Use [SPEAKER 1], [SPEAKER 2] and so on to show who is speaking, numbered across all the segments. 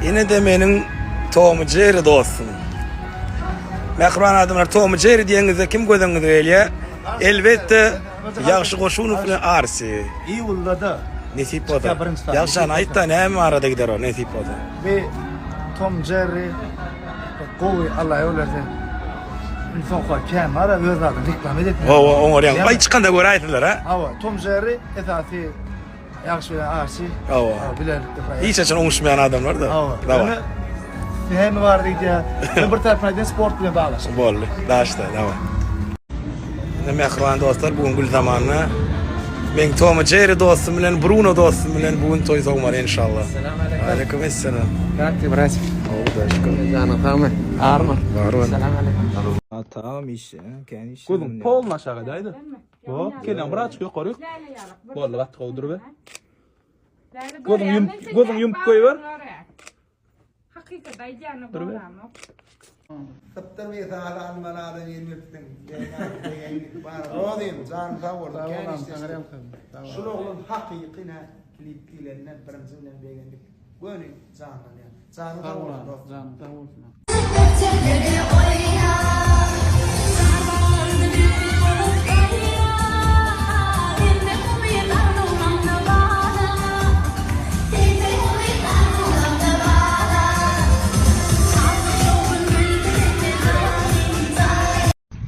[SPEAKER 1] Ine-de meniň Tom Jerry dostum. Mähriban adamlar, Tom Jerry diýeňizde kim göz öňüňize gelýär? Elbetde, Ýagşy Goşunow bilen Arsi.
[SPEAKER 2] Iýulda-da.
[SPEAKER 1] Nesip bolsa. Ýagşy aýt-da, näme barada gider ol, nesip bolsa.
[SPEAKER 2] Bi Tom Jerry gowy Alla ýol bersin. Indi soňky kän bar öz zadyny reklama edip.
[SPEAKER 1] Hawa, oňarýaň. Aý çykanda göräýsinler, ha?
[SPEAKER 2] Hawa, Tom Jerry esasy Ýagşy bilen Arsi.
[SPEAKER 1] Hawa.
[SPEAKER 2] Bilelikde proýekt.
[SPEAKER 1] Hiç haçan oňuşmaýan adamlar-da.
[SPEAKER 2] Hawa. Dawa. Näme bar diýýär. Men bir tarapdan aýdýan sport bilen baglaşyk.
[SPEAKER 1] Boldy. Daşda, dawa. Ine mähriban dostlar, bu gün gül zamanda meň Tom Jerry dostum bilen Bruno dostum bilen bu gün toý sowmaly inşallah. Aleyküm esselam.
[SPEAKER 3] Как ты, братик?
[SPEAKER 1] Gowy da şükür.
[SPEAKER 3] Janyň sagmy? Army?
[SPEAKER 1] Bar
[SPEAKER 3] Salam aleyküm.
[SPEAKER 4] Atam işe, kän işe.
[SPEAKER 5] Gözüň polny aşağı edäýdi. Hop, kelläň birazjyk ýokaryk. Boldy, gaty gowy dur be. Gözüň ýumup, gözüň ýumup goýber.
[SPEAKER 6] Hakykat aýdýany bolamok.
[SPEAKER 7] Sypdyr mysaly almaly adam ýelmepsiň. Begendik bar. Rozym janyň sag bolsun. Kän işleşdik. Şul oglan hakyky nä klip diýlende birinji bilen begendik. Göni janlanýar. Janyň sag bolsun dostum.
[SPEAKER 3] Janyň sag bolsun.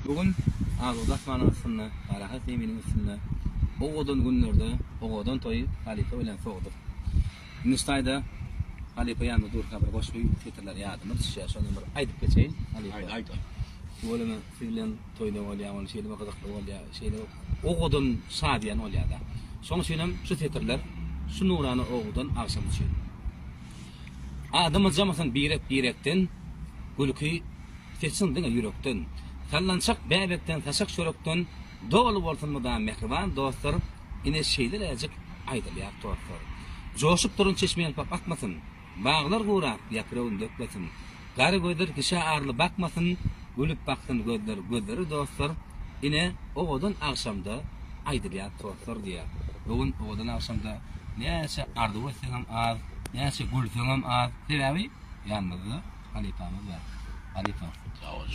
[SPEAKER 8] Bu gün asuda asmanyň astynda, parahat zeminiň üstünde, owadan günlerde owadan toýy halypa bilen sowduk. Indi şu taýda halypa ýanymda durka bir goşgy setirleri ýadyma düşýär, şondan bir aýdyp geçeýin halypa.
[SPEAKER 9] Aýt, aýt.
[SPEAKER 8] Tüweleme siz bilen toýda bolýar, ol şeýle bir gyzykly bolýar, şeýle bir owadan şadyýan bolýar-da. Şonuň üçin hem şu setirler şu nurana owadan agşam üçin. Adam ynjamasyn birek-birekden, Gülki seçsin diňe ýürekden. Sallançak bäbekden, saçak çörekden Doly bolsun mydam mähriban dostlar, Ine şeýleräjik aýdylýar dostlar. Joşup duran çeşme ýalpak atmasyn, Baglar gurap, ýapragyn dökmesin. Gara gözler kişä arly bakmasyn, Gülüp baksyn gözler gözlere dostlar, Ine owadan agşamda aýdylýar tostlar diýýär. Bu gün owadan agşamda näçe arzuw etseňem az, näçe gülseňem az. Sebäbi ýanymyzda halypamyz bar. Halypa,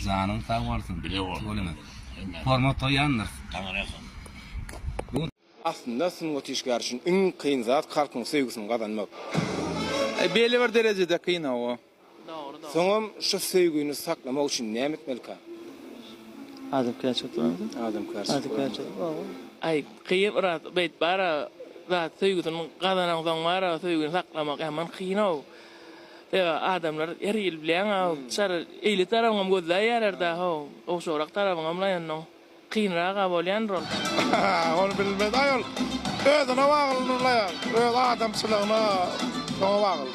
[SPEAKER 8] janyň sag bolsun.
[SPEAKER 9] Bile bolsun.
[SPEAKER 8] Hormat goýýandyrys.
[SPEAKER 9] Taňry ýalkasyn.
[SPEAKER 8] Bu gün
[SPEAKER 10] Aslynda sungat işgäri üçin iň kyn zat halkyň söýgüsini gazanmak.
[SPEAKER 5] Belli bir derejede kyn hawa.
[SPEAKER 10] Soňam şu söýgüni saklamak üçin näme etmelika?
[SPEAKER 3] Adamkärçilik bolmasa?
[SPEAKER 10] Adamkärçilik.
[SPEAKER 3] Adamkärçilik hawa.
[SPEAKER 11] Aý kyn biraz beýt bara zat söýgüsini gazanaňsoň bara söýgüni saklamak ýaman kynow. Sebäbi adamlar her hili bilýäňow çar eýle tarabyňam gözläýýärler-dä how gowşagrak tarabyňam laýannoň. Kynrak-a bolýandyr ol.
[SPEAKER 7] Ony bilmez aý ol özüne bagly Nurlaýar öz adamçylygyna şoňa bagly.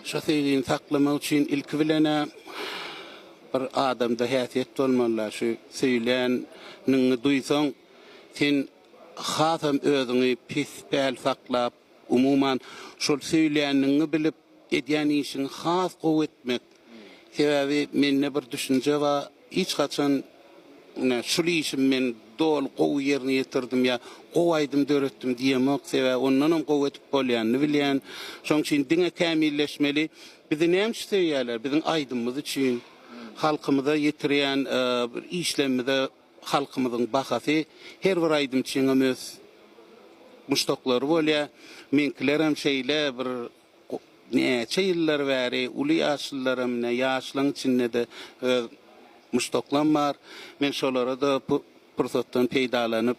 [SPEAKER 12] Şo söýgini saklamak üçin ilki bilenä bir adamda häsiýet bolmalyda şu söýläniniňi duýsaň sen hasam özüňi pes päl saklap umuman şol söýläniniňi bilip edýän işiňi has gowy etmek. Sebäbi mende bir düşünje bar, hiç haçan ine şul işimi men doly gowy ýerine ýetirdim ýa gowy aýdym döretdim diýemok. Sebäbi ondanam gowy edip bolýanyny bilýän. Şonuň üçin diňe kämilleşmeli. Bizi näme üçin söýýärler? Biziň aýdymymyz üçin. Halkymyza ýetirýän bir işlemimize halkymyzyň bahasy. Her bir aýdymçyňam öz muşdaklary bolýar. Meňkilerem şeýle bir Näçe ýyllar bäri uly ýaşlylaram ine ýaşlaň içinde-de öz muşdaklam bar. Men şolara-da bu pursatdan peýdalanyp,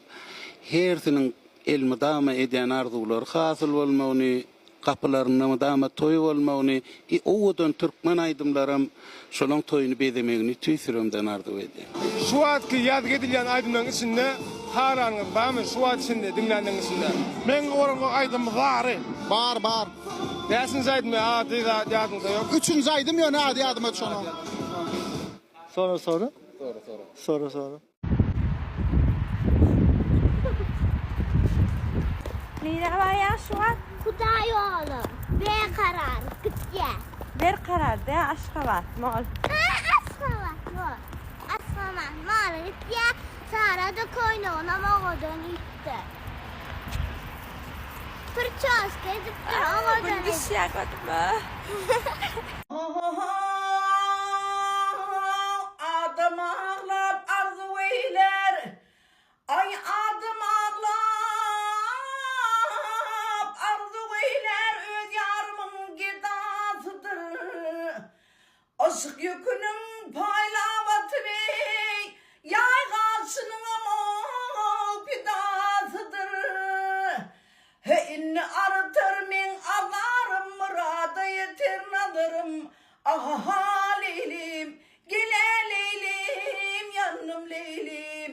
[SPEAKER 12] hersiniň elmydama edýän arzuwlary hasyl bolmagyny, gapylarynda mydama toý bolmagyny, i owadan türkmen aýdymlaram şolaň toýuny bezemegini tüýs ýüregimden arzuw edýän.
[SPEAKER 10] Şu wagtky ýazgy edilýän aýdymlaryň içinde halanyňyz barmy şu wagt içinde diňlänleriň içinde?
[SPEAKER 7] Meň orango aýdym zary.
[SPEAKER 13] Bar bar.
[SPEAKER 10] Näçinji aýdym ady zat ýadyňda ýok.
[SPEAKER 13] Üçünji aýdym ýöne ady ýadyma düşenok.
[SPEAKER 3] Sora sora. Sora sora. Sora sora.
[SPEAKER 6] Nirä barýaň şu wagt?
[SPEAKER 14] Hudaý ýoly, berkarar gitýä.
[SPEAKER 6] Berkarar dä, Aşgabat mol.
[SPEAKER 14] Hä, Aşgabat mol. Aşgabat mola gitýä, Sara-da köýneginem owadan iýipdir. Pırçoska edipdir owadan
[SPEAKER 6] Gün düşýär gadyma.
[SPEAKER 9] Adam aglap arzuw eýlär, Aý adam aglap arzuw eýlär, Öz ýarymyň gedasydyr. Yşk ýüküniň paýlap atyp eý, Ýaý gaşynyňam ol pidasydyr. He indi artar meň azarym, Myrada ýeter nazarym, Aha-ha Leýlim, gel-ä Leýlim, ýandym Leýlim.